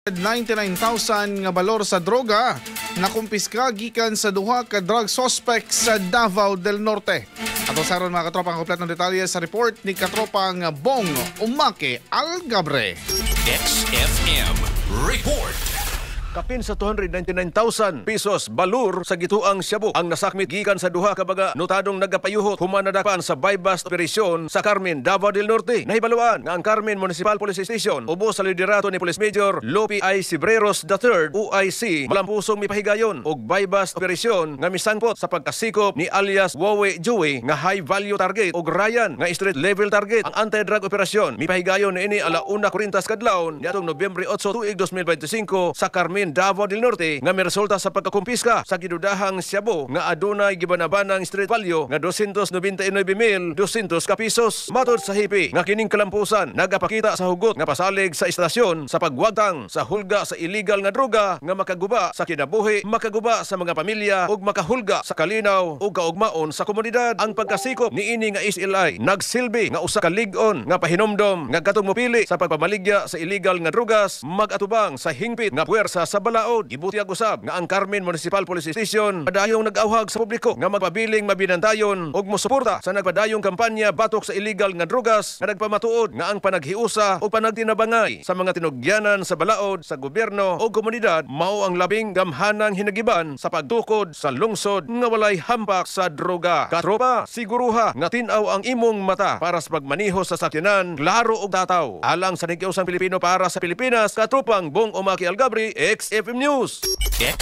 99,000 nga balor sa droga nakumpiska gikan sa duha ka drug suspects sa Davao del Norte. Ato sa aron, mga katropa, ang kompletong detalye sa report ni katropang Bong Umake Algabre. XFM Report. Kapin sa 299,000 pesos balur sa gituang shabu ang nasakmit gikan sa duha ka baga notadong nagapayuhot human nadakpan sa buy-bust operasyon sa Carmen, Davao del Norte. Nahibaluan nga ang Carmen Municipal Police Station ubos sa liderato ni Police Major Lopi I. Cibreros III, OIC, malampusong mipahigayon og buy-bust operasyon nga misangpot sa pagkasikop ni alias Wowe Joey nga high value target og Ryan nga street level target. Ang anti-drug operasyon mipahigayon niini 1:40 kadlawon niadtong Nobyembre 8 tuig 2025 sa Carmen, Davao del Norte nga miresulta sa pagkakumpiska sa gidudahang shabu nga adunay gibanabanang street value nga 299,200 ka pesos. Matod sa hepe nga kining kalampusan nagapakita sa hugot nga pasalig sa istasyon sa pagwagtang sa hulga sa illegal nga droga nga makaguba sa kinabuhi, makaguba sa mga pamilya ug makahulga sa kalinaw ug kaugmaon sa komunidad. Ang pagkasikop niini nga SLI nagsilbi nga usa ka lig-on nga pahinomdom nga katong mopili sa pagpamaligya sa illegal nga drugas mag-atubang sa hingpit nga puwersa sa balaod. Gibutyag usab nga ang Carmen Municipal Police Station padayong nag-awhag sa publiko nga magpabiling mabinantayon ug mosuporta sa nagpadayong kampanya batok sa illegal nga drugas nga nagpamatuod nga ang panaghiusa ug panagtinabangay sa mga tinugyanan sa balaod, sa gobyerno ug komunidad mao ang labing gamhanang hinagiban sa pagtukod sa lungsod nga walay hampak sa droga. Katropa, siguruha nga tin-aw ang imong mata para sa pagmaniho sa sakyanan, klaro og tataw. Alang sa Nag-iusang Pilipino para sa Pilipinas, katropang Bong Umaki Algabri, XFM News. X